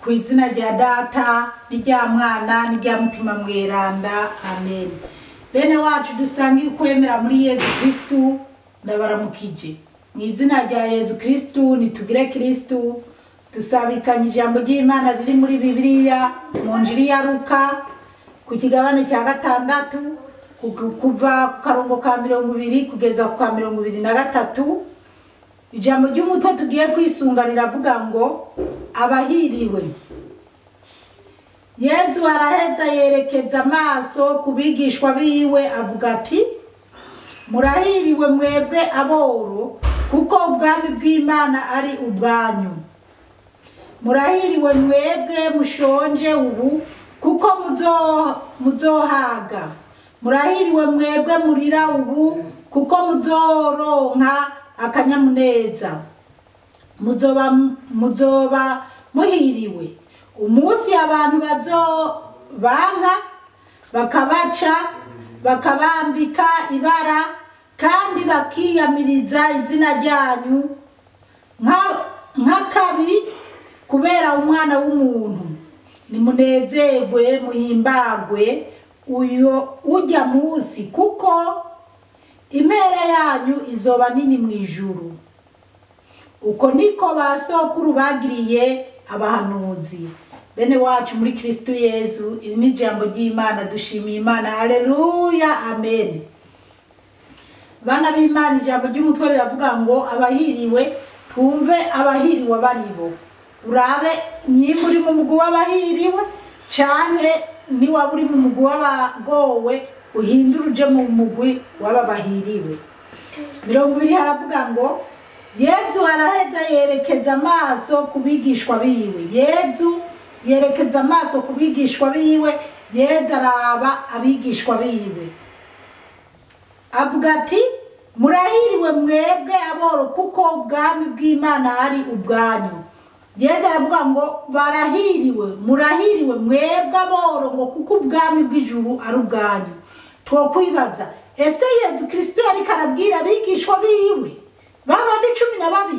Ku izina rya Data n'irya Mwana n'irya Mutima Mweranda, amen. Bene wacu dusangiye ukwemera muri Yezu Kristu, ndabaramukije mu izina rya Yezu Kristu. Nitugire Kristu. Dusabikanye ijambo ry'Imana riri muri Bibiliya mu Njiri ya Luka ku kigabane cya 6, kuva ku karongo ka 20 kugeza ku ka 23. Ijambo ry'umutwe tugiye kwisunga riravuga ngo abahiriwe. Yezu araheza yerekeza amaso ku bigishwa biwe avuga ati: murahiriwe mwebwe aboro, kuko ubwami bw'Imana ari ubwanyu. Murahiriwe mwebwe mushonje ubu, kuko muzohaga. Murahiriwe mwebwe murira ubu, kuko muzoronka akanyamuneza. Muzoba muhiriwe umunsi abantu bazobanka, bakabaca, bakabambika ibara, kandi bakiyamiriza izina ryanyu nk'akabi kubera Umwana w'umuntu. Nimunezerwe muhimbagwe uyo ujya munsi, kuko impera yanyu izoba nini mu ijuru. Uko niko basokuru bagiriye abahanuzi. Bene wacu muri Kristu Yezu, iri ni ijambo ry'Imana. Dushimiye Imana, haleluya, amen. Bana b'Imana, ijambo ry'umutwe riravuga ngo abahiriwe. Twumve abahiriwe baribo. Urabe nyimba uri mu mugwi w'abahiriwe canke niwaba uri mu mugwi w'abagowe, uhindure uje mu mugwi w'aba bahiriwe. 20 haravuga ngo Yezu araheza yerekeza amaso ku bigishwa biwe. Yezu yerekeza amaso ku bigishwa biwe. Yezu araba abigishwa biwe avuga ati: murahiriwe mwebwe aboro, kuko ubwami bw'Imana ari ubwanyu. Yezu aravuga ngo barahiriwe, murahiriwe mwebwe aboro, ngo kuko ubwami bw'ijuru ari ubwanyu. Twokwibaza, ese Yezu Kristo yariko arabwira abigishwa biwe babandi 12?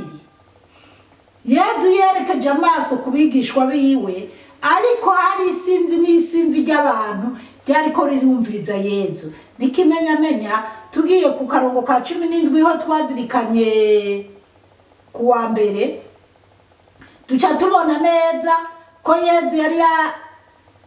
Yezu yerekeje amaso ku bigishwa biwe, ariko hari isinzi n'isinzi ry'abantu ryariko rirumviriza Yezu. Nikimenyamenya, tugiye ku karongo ka 17 ho twazirikanye ku wa mbere, duca tubona neza ko Yezu yari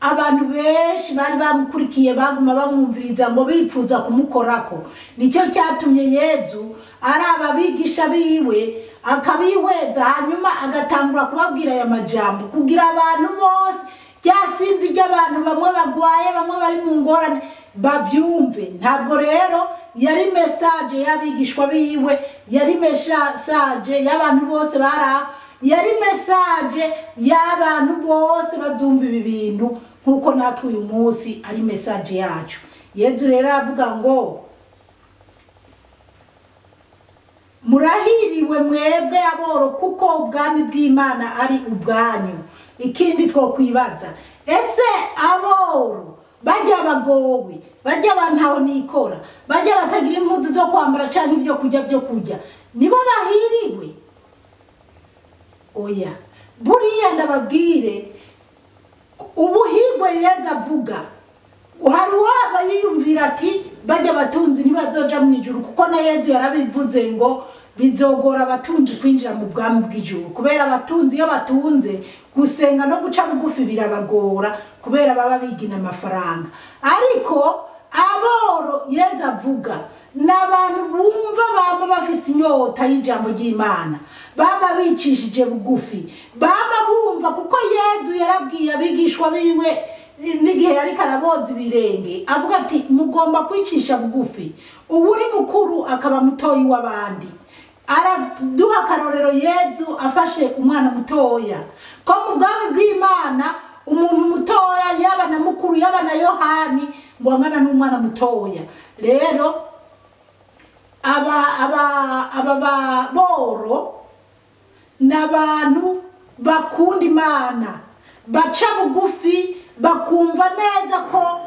abantu benshi bari bamukurikiye, baguma bamwumviriza ngo bipfuza kumukorako. Nicyo cyatumye Yezu araba abigisha biwe akabihweza, hanyuma agatangura kubabwira aya majambo kugira abantu bose, ryasinzi ry'abantu, bamwe bagwaye, bamwe bari mu ngorane, babyumve. Ntabwo rero yari message y'abigishwa biwe, yari message y'abantu bose bari, yari message y'abantu bose bazumva ibi bintu, nkuko natwe uyu munsi ari message yacu. Yezu rero aravuga ngo murahiriwe mwebwe aboro, kuko ubwami bw'Imana ari ubwanyu. Ikindi twokwibaza, ese aboro bajya bagowe, bajya bantaho nikora, bajya batagira impuzu zo kwambara canke ibyo kurya byo kurya, nibo bahiriwe? Oya. Buriya ndababwire, ubuhirwe Yezu avuga, hari uwaba yiyumvira ati bajya batunzi ntibazoja mu ijuru, kuko na Yezu yarabivuze ngo bizogora abatunzi kwinjira mu bwami bw'ijuru, kubera abatunzi iyo batunze gusenga no guca bugufi birabagora, kubera baba bigina amafaranga. Ariko aboro Yezu avuga n'abantu bumva bama bafise inyota y'ijambo ry'Imana, bama bicishije bugufi, bama bumva, kuko Yezu yarabwiye abigishwa biwe n'igihe yariko araboza ibirenge avuga ati mugomba kwicisha bugufi, uwuri mukuru akaba mutoyi w'abandi. Araduha akarorero Yezu afashe umwana mutoya, ko mu bwami bw'Imana umuntu mutoya yaba na mukuru yaba na Yohani ngo angana n'umwana mutoya. Rero aba boro n'abantu bakunda Imana, baca bugufi, bakumva neza ko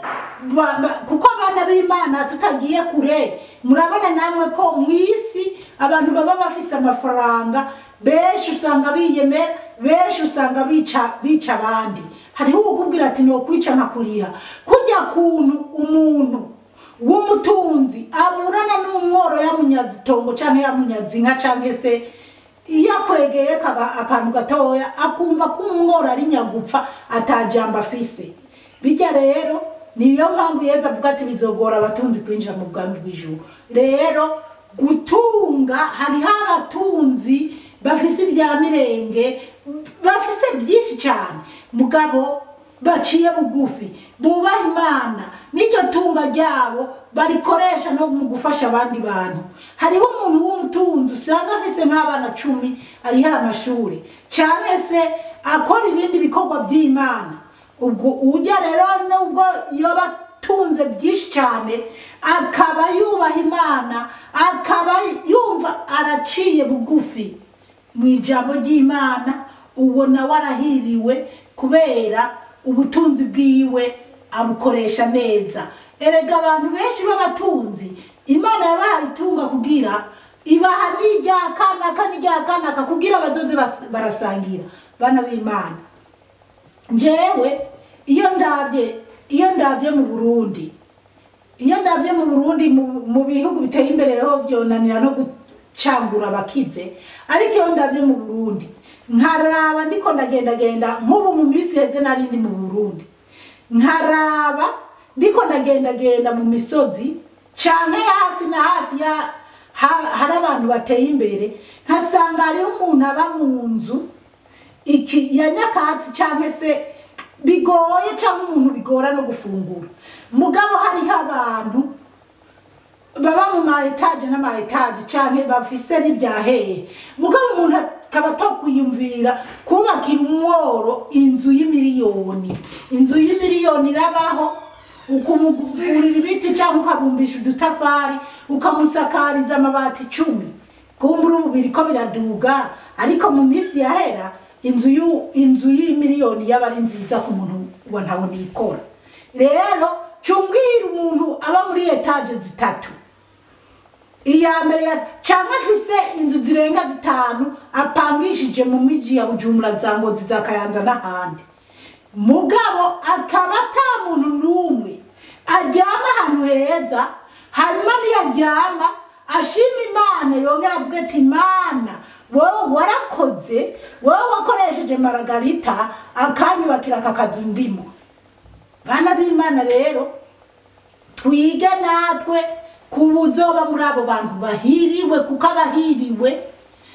kuko abana b'Imana tutagiye kure, murabona namwe ko mu isi abantu baba bafise amafaranga benshi usanga biyemera. Benshi usanga bica abandi. Hariho uwukubwira ati nokwica nkakuriha. Kujya kuntu umuntu w'umutunzi aburana n'umworo yamunyaze itongo canke yamunyaze inka canke se iyo akwegeye akantu gatoya akumva ko umworo ari nyagupfa atajamba afise. Bijya rero niyo mpamvu Yezu avuga ati bizogora abatunzi kwinjira mu bwami bw'ijuru. Rero gutunga, hariho abatunzi bafise ibya mirenge, bafise byinshi cyane, mugabo baciye bugufi, bubaha Imana, n'iryo tunga ryabo barikoresha no mu gufasha abandi bantu. Hariho umuntu w'umutunzi usanga afise nk'abana 10 arihera amashuri, cyane se akora ibindi bikorwa by'Imana. Ubwo ujya rero nubwo yoba atunze byinshi cyane, akaba yubaha Imana, akaba yumva araciye bugufi mu ijambo ry'Imana, uwo nawe arahiriwe kubera ubutunzi bwiwe abukoresha neza. Erega abantu benshi b'abatunzi Imana yabahaye itunga kugira ibaha n'irya kanaka n'irya kanaka kugira bazoze barasangira. Bana b'Imana, njewe iyo ndabye mu Burundi, iyo ndabye mu Burundi mu bihugu biteye imbere ho byonanira no gucangura abakize, ariko iyo ndabye mu Burundi nkaraba ndiko ndagendagenda, nk'ubu mu minsi heze narindi mu Burundi, nkaraba ndiko ndagendagenda mu misozi canke hafi na hafi ya hari abantu bateye imbere, nkasanga hariho umuntu aba mu nzu iki ya nyakatsi canke se bigoye, canke umuntu bigora no gufungura. Mugabo hariho abantu baba mu ma etage n'ama etage canke bafise n'ivyaheye, mugabo umuntu akaba atokwiyumvira kubakira umworo inzu y'imiliyoni. Inzu y'imiliyoni irabaho, ukumugurira ibiti canke ukabumbisha udutafari ukamusakariza amabati 10. Kumbura ubu biriko biraduga, ariko mu minsi yahera inzu y'imiliyoni yaba ari nziza ku muntu wa ntawe nikora. Rero cumbwira umuntu aba muri etage 3, iya mbere canke afise inzu zirenga 5 apangishije mu miji ya Bujumbura za Ngozi za Kayanza n'ahandi, mugabo akaba ata muntu n'umwe aryama ahantu heza, hanyuma niyaryama ashima Imana, yongera avuga ati Imana wowe warakoze, wowe wakoresheje Maragarita akanyubakira aka kazu ndimo. Bana b'Imana rero twige natwe kubuzoba muri abo bantu bahiriwe, kuko abahiriwe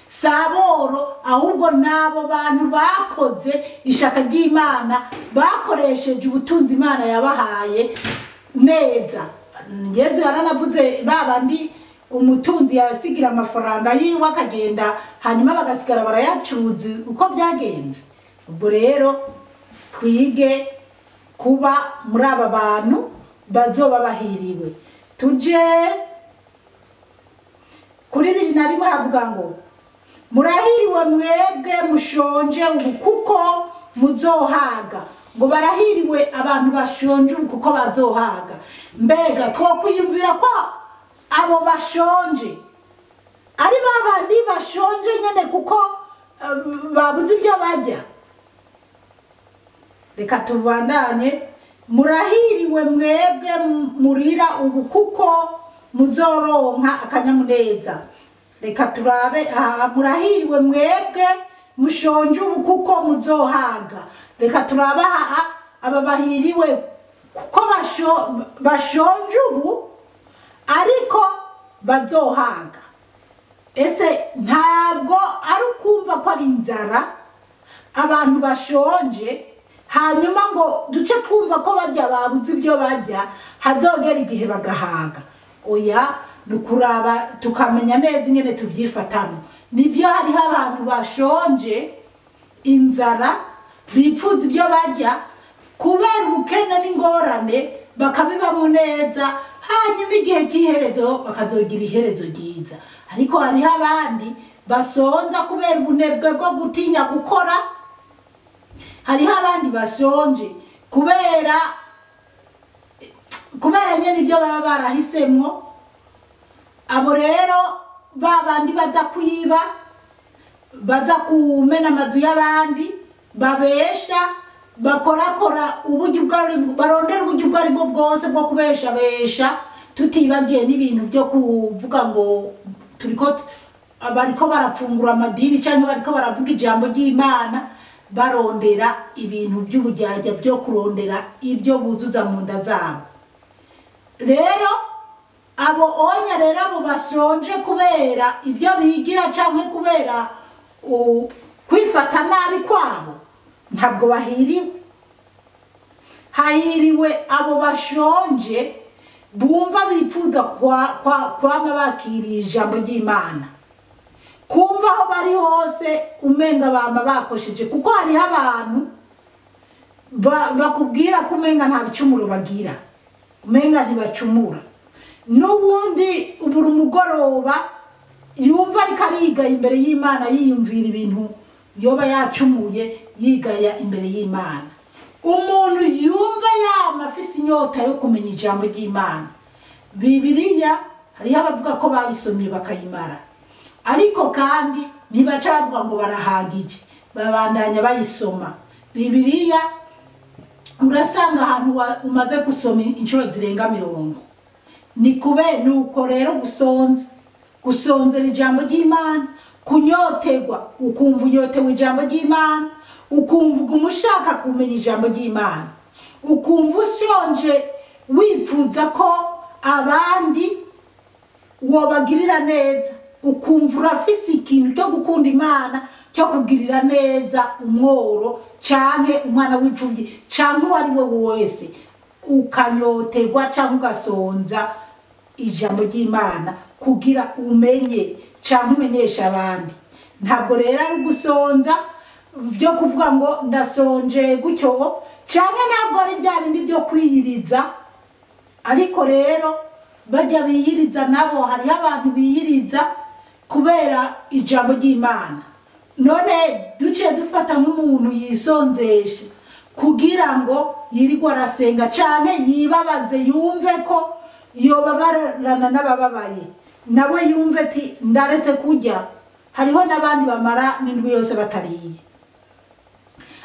saboro, ahubwo nabo bantu bakoze ishaka ry'Imana, bakoresheje ubutunzi Imana yabahaye neza. Yezu yaranavuze babandi umutunzi yasigira amafaranga yiwe akagenda, hanyuma bagasigara barayacuruza uko byagenze. Ubwo rero twige kuba muri aba bantu bazoba bahiriwe. Tuje kuri 21 havuga ngo murahiriwe mwebwe mushonje ubu kuko muzohaga. Ngo barahiriwe abantu bashonje ubu kuko bazohaga. Mbega twokwiyumvira ko abo bashonje ari babandi bashonje nyene kuko babuze ibyo barya? Reka tubandanye. Murahiriwe mwebwe murira ubu kuko muzoronka akanyamuneza. Reka turabe aha, murahiriwe mwebwe mushonje ubu kuko muzohaga. Reka turabe aha aba bahiriwe kuko bashonje ubu ariko bazohaga. Ese ntabwo ari ukumva ko ari inzara abantu bashonje, hanyuma ngo duce twumva ko bajya babuze ibyo bajya, hazogera igihe bagahaga. Oya, nukuraba tukamenya neza ingene tubyifatamo. Nivyo hariho abantu bashonje inzara bipfuza ibyo bajya kubera ubukene n'ingorane, bakabibamo neza, hanyuma igihe cy'iherezo bakazogira iherezo ryiza. Ariko hariho abandi basonza kubera ubunebwe bwo gutinya gukora, hariho abandi bashonje kubera nyene ibyo baba barahisemwo. Abo rero babandi baza kwiba, baza kumena amazu y'abandi, babesha, bakorakora uburyo barondera uburyo ubwo aribwo bwose bwo kubeshabesha, tutibagiye n'ibintu byo kuvuga ngo turiko bariko barapfungura amadini cyangwa bariko baravuga ijambo ry'Imana, barondera ibintu by'ubujyajya byo kurondera ibyo buzuza mu nda zabo. Rero abo onya rero abo bashonje kubera ibyo bigira cyangwa kubera kwifata nabi kwabo, ntabwo bahiriwe. Hahiriwe abo bashonje bumva bipfuza kwama bakiriye ijambo ry'Imana, kumva aho bari hose umenga bamba bakosheje, kuko hariho abantu bakubwira ko umenga nta bicumuro bagira, umenga ntibacumura. N'ubundi ubura umugoroba yumva ariko ariga imbere y'Imana, yiyumvira ibintu yoba yacumuye, yigaya imbere y'Imana. Umuntu yumva yama afise inyota yo kumenya ijambo ry'Imana. Bibiliya hariho abavuga ko bayisomye bakayimara, ariko kandi ntibaca bavuga ngo barahagije, babandanya bayisoma. Bibiliya urasanga ahantu umaze gusoma inshuro zirenga 40. Ni kube nuko rero gusonzera ijambo ry'Imana, kunyotegwa, ukumva unyotewe ijambo ry'Imana, ukumva uguma ushaka kumenya ijambo ry'Imana, ukumva ushonje wipfuza ko abandi wobagirira neza, ukumva urafise ikintu cyo gukunda Imana, cyo kugirira neza umworo canke umwana w'imfuvyi canke uwo ari we wese, ukanyotegwa canke ugasonza ijambo ry'Imana kugira umenye canke umenyeshe abandi. Ntabwo rero ari ugusonza byo kuvuga ngo ndasonje gutyo, canke ntabwo ari bya bindi byo kwiyiriza. Ariko rero bajya biyiriza nabo, hariho abantu biyiriza kubera ijambo ry'Imana. None duciye dufata nk'umuntu yisonzesha kugira ngo yirirwe arasenga canke yibabaze, yumve ko yobabarana n'abababaye, nawe yumve ati ndaretse kurya. Hariho n'abandi bamara n'indwi yose batariye,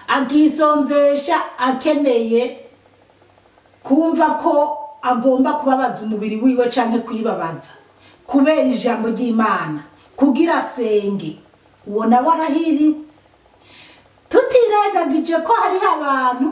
akisonzesha akeneye kumva ko agomba kubabaza umubiri wiwe canke kwibabaza kubera ijambo ry'Imana kugira asenge. Uwo nawe arahiriwe. Tutirengagije ko hariho abantu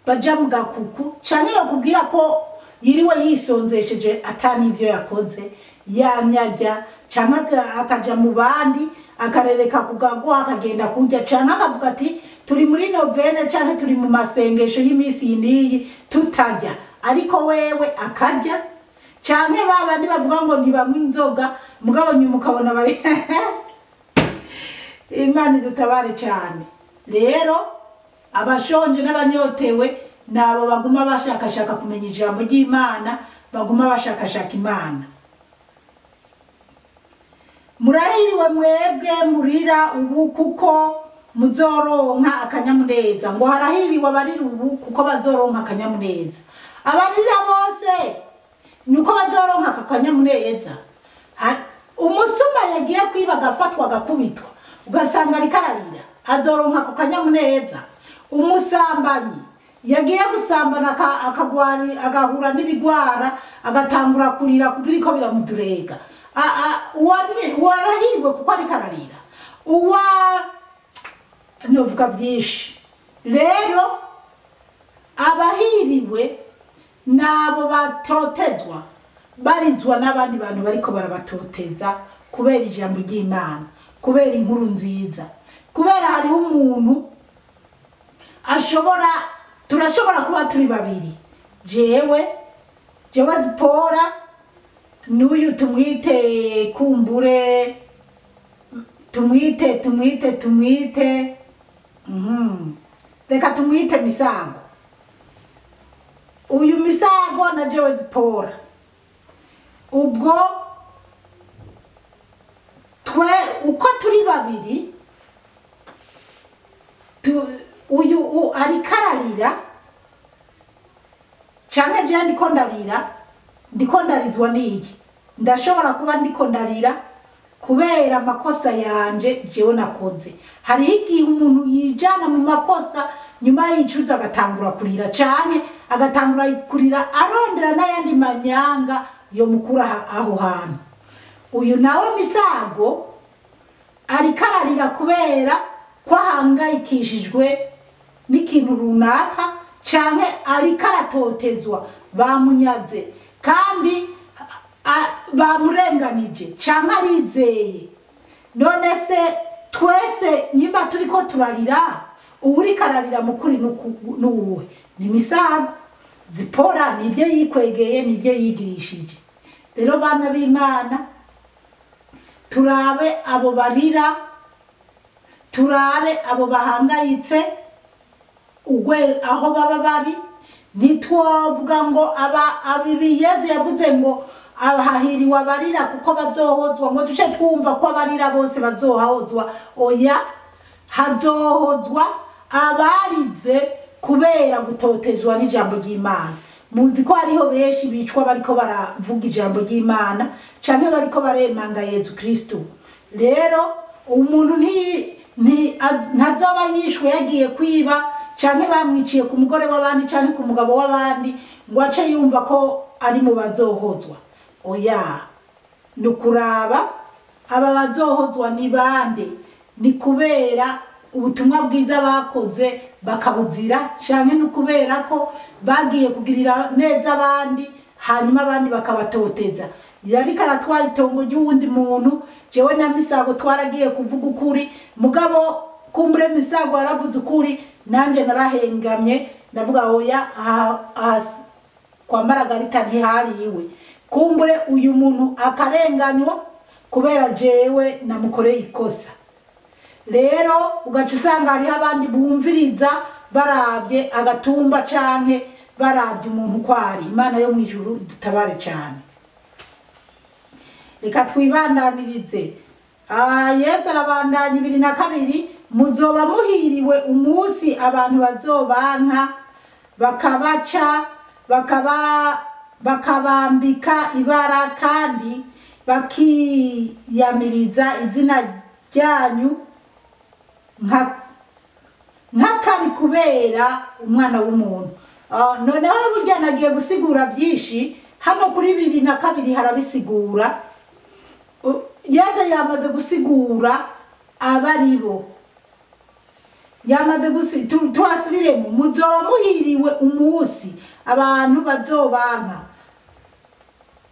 baja mu gakuku canke bakubwira ko yiriwe yisonzesheje atani ibyo yakoze, yamyajya canke akaja mu bandi akarereka kugago akagenda kurya, canke akavuga ati turi muri novene canke turi mu masengesho y'imisi niyi tutajya, ariko wewe akarya. Canke babandi bavuga ngo ntibanywa inzoga, mugabo nyuma ukabona bari Imana idutabare cyane. Rero abashonje n'abanyotewe nabo baguma bashakashaka kumenya ijambo ry'Imana, baguma bashakashaka Imana. Murahiriwe mwebwe murira ubu kuko muzoronka akanyamuneza. Ngo harahiriwe abarira ubu kuko bazoronka akanyamuneza. Abarira bose nuko bazoronka akanyamuneza. Umusuma yagiye kwiba agafatwa agakubitwa, ugasanga ariko ararira, azoronka ako kanyamuneza. Umusambanyi yagiye gusambana agahura n'ibigwara, agatangura kurira biriko biramudurega, uwarahiriwe kuko ariko ararira. Uwa novuga byinshi. Rero abahiriwe nabo batotezwa, barizwa n'abandi bantu bariko barabatoteza kubera ijambo ry'Imana, kubera inkuru nziza, kubera hariho umuntu ashobora, turashobora kuba turi babiri, jewe Zipora n'uyu tumwite kumbure, tumwite reka tumwite Misago. Uyu Misago na jewe Zipora, ubwo twe uko turi babiri, uyu ariko ararira canke je ndiko ndarira, ndiko ndarizwa n'iki? Ndashobora kuba ndiko ndarira kubera amakosa yanje jewe nakoze. Hariho igihe umuntu yijana mu makosa nyuma yicuza agatangura kurira canke agatangura kurira arondera n'ayandi manyanga yo mukura aho hantu. Uyu nawe Misago ariko ararira kubera ko ahangayikishijwe n'ikintu runaka canke ariko aratotezwa, bamunyaze kandi bamurenganije canke arizeye. None se twese nyimba turiko turarira, uwuriko ararira mukuri n'uwuhe? Ni Misago. Zipora nibyo yikwegeye, nibyo yigirishije. Rero bana b'Imana, turabe abo barira, turabe abo bahangayitse ugwe aho baba bari. Ntitwovuga ngo abibi Yezu yavuze ngo abahahiriwe abarira kuko bazohozwa, ngo duce twumva ko abarira bose bazohozwa. Oya, hazohozwa abarize kubera gutotezwa n'ijambo ry'Imana. Muzi ko hariho benshi bicwa bariko baravuga ijambo ry'Imana canke bariko baremanga Yezu Kristo. Rero umuntu ntazoba yishwe yagiye kwiba canke bamwiciye ku mugore w'abandi canke ku mugabo w'abandi ngo ace yumva ko ari mu bazohozwa. Oya, nukuraba aba bazohozwa ni bande? Ni kubera ubutumwa bwiza bakoze bakabuzira, canke ni kubera ko bagiye kugirira neza abandi hanyuma abandi bakabatoteza. Yariko aratwara itongo ry'uwundi muntu, jewe na Misago twaragiye kuvuga ukuri, mugabo kumbure Misago yaravuze ukuri, nanje narahengamye ndavuga oya, kwa Maragarita ntihariwe. Kumbure uyu muntu akarenganywa kubera jewe namukoreye ikosa. Rero ugaca usanga hariho abandi bumviriza barabye agatumba canke barabye umuntu kwari. Imana yo mw'ijuru idutabare cane. Reka twibandanirize. Yezu arabandanya 22, muzoba muhiriwe umunsi abantu bazobanka bakabaca bakabambika ibara kandi bakiyamiriza izina ryanyu nk'akabi kubera umwana w'umuntu. Noneho burya nagiye gusigura byinshi hano kuri 22 harabisigura. Yezu yamaze gusigura abaribo, yamaze tuhasubiremo. Muzoba muhiriwe umunsi abantu bazobanka,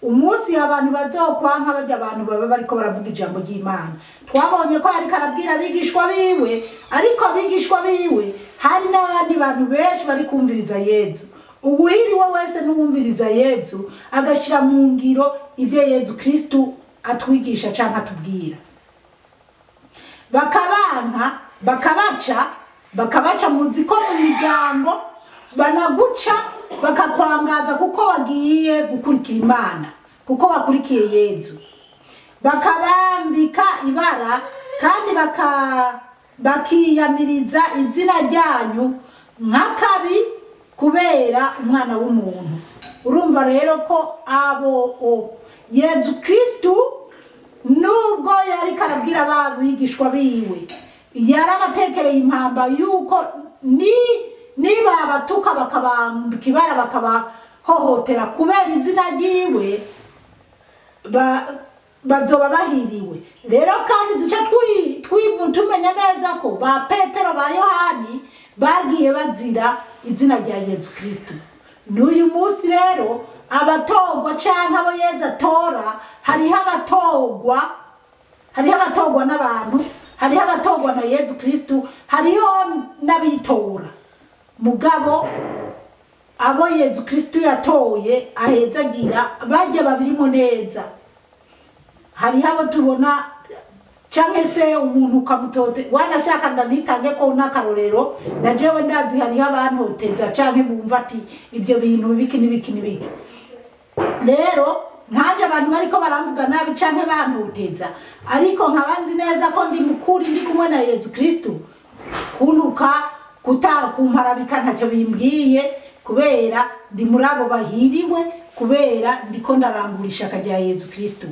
umunsi abantu bazokwanka bajya abantu baba bariko baravuga ijambo ry'Imana. Twabonye ko ariko arabwira abigishwa biwe, ariko abigishwa biwe hari n'abandi bantu benshi bari kumviriza Yezu. Uwuhiriwe wese n'uwumviriza Yezu agashira mu ngiro ibyo Yezu Kristo atwigisha canke atubwira. Bakabanka, bakabaca muzi ko mu miryango banaguca bakakwangaza kuko wagiye gukurikira Imana, kuko wakurikiye Yezu. Bakabambika ibara kandi bakiyamiriza izina ryanyu nk'akabi kubera umwana w'umuntu. Urumva rero ko abo Yezu Kristo nubwo yari karabwira abigishwa biwe, yarabatekereye impamba yuko niba abatuka bakabambika ibara bakabahohotera kubera izina ryiwe bazoba bahiriwe. Rero kandi duce tumenya neza ko ba Petero ba Yohani bagiye bazira izina rya Yezu Kristo. N'uyu munsi rero abatogwa canke abo Yezu atora, hariho abatogwa n'abantu, hariho abatogwa na Yezu Kristo, hariho n'abitora. Mugabo abo Yezu Kristo yatoye ahezagira bajya babirimo neza. Hariho abo tubona canke se umuntu ukamutote wanashaka ndanitange ko n'akarorero na jewe ndazi hariho abantoteza canke bumva ati ibyo bintu biki n'ibiki n'ibiki. Rero nkanje abantu bariko baramvuga nabi canke bantoteza, ariko nkabanzi neza ko ndi mukuri, ndi kumwe na Yezu Kristo, kunuka kutamparabika ntacyo bimbwiye kubera ndi muri abo bahiriwe, kubera ndiko ndarangura ishaka rya Yezu Kristo.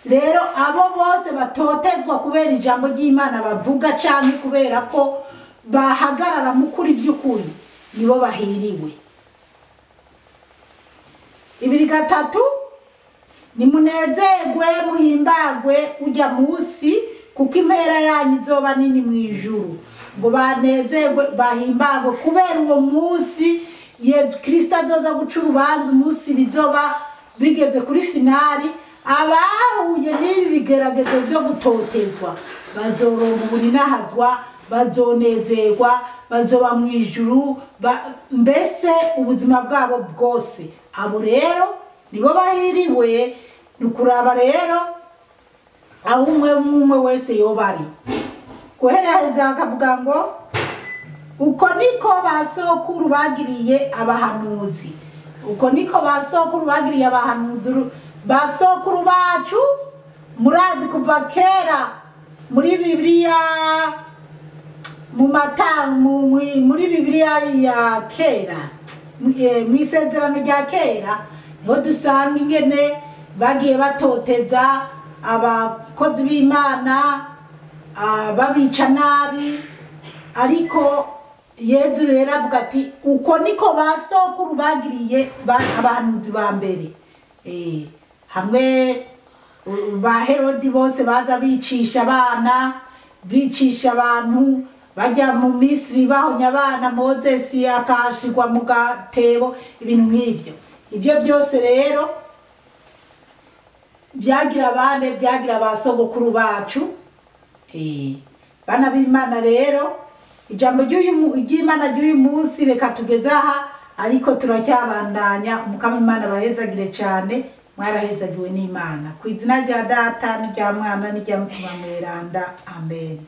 Rero abo bose batotezwa kubera ijambo ry'Imana bavuga canke kubera ko bahagarara mu kuri by'ukuri, nibo bahiriwe. 2:3 nimunezerwe muhimbagwe ujya munsi, kuko impera yanyu izoba nini mu ijuru. Ngo banezerwe bahimbagwe kubera uwo munsi Yezu Kristo azoza guca urubanza, umunsi bizoba bigeze kuri finali. Abahuye n'ibi bigeragezo byo gutotezwa bazoronka ubuninahazwa, bazonezerwa, bazoba mu ijuru, mbese ubuzima bwabo bwose. Abo rero nibo bahiriwe. Ni ukuraba rero aho umwe umwe wese yoba ari. Guheraheza bakavuga ngo uko niko basokuru bagiriye abahanuzi, uko niko basokuru bagiriye abahanuzi. Basokuru bacu murazi kuva kera muri Bibiliya, mu muri Bibiliya ya kera, mu isezerano rya kera, niho dusanga ingene bagiye batoteza abakozi b'Imana, babica nabi. Ariko Yezu rero avuga ati uko niko basokuru bagiriye abahanuzi ba mbere. Hamwe ba Herodi bose baza bicisha abana, bicisha abantu, bajya mu Misiri bahonya abana, Mozesi akashigwa mu gatebo, ibintu nk'ibyo. Ibyo byose rero byagira abane, byagira basogokuru bacu. Bana b'Imana rero, ijambo ry'Imana ry'uyu munsi reka tugeze aha, ariko turacyabandanya. Umukama Imana bahezagire cyane, mwarahezagiwe n'Imana. Ku izina rya Data n'irya Mwana n'irya Mutima Mweranda, amen.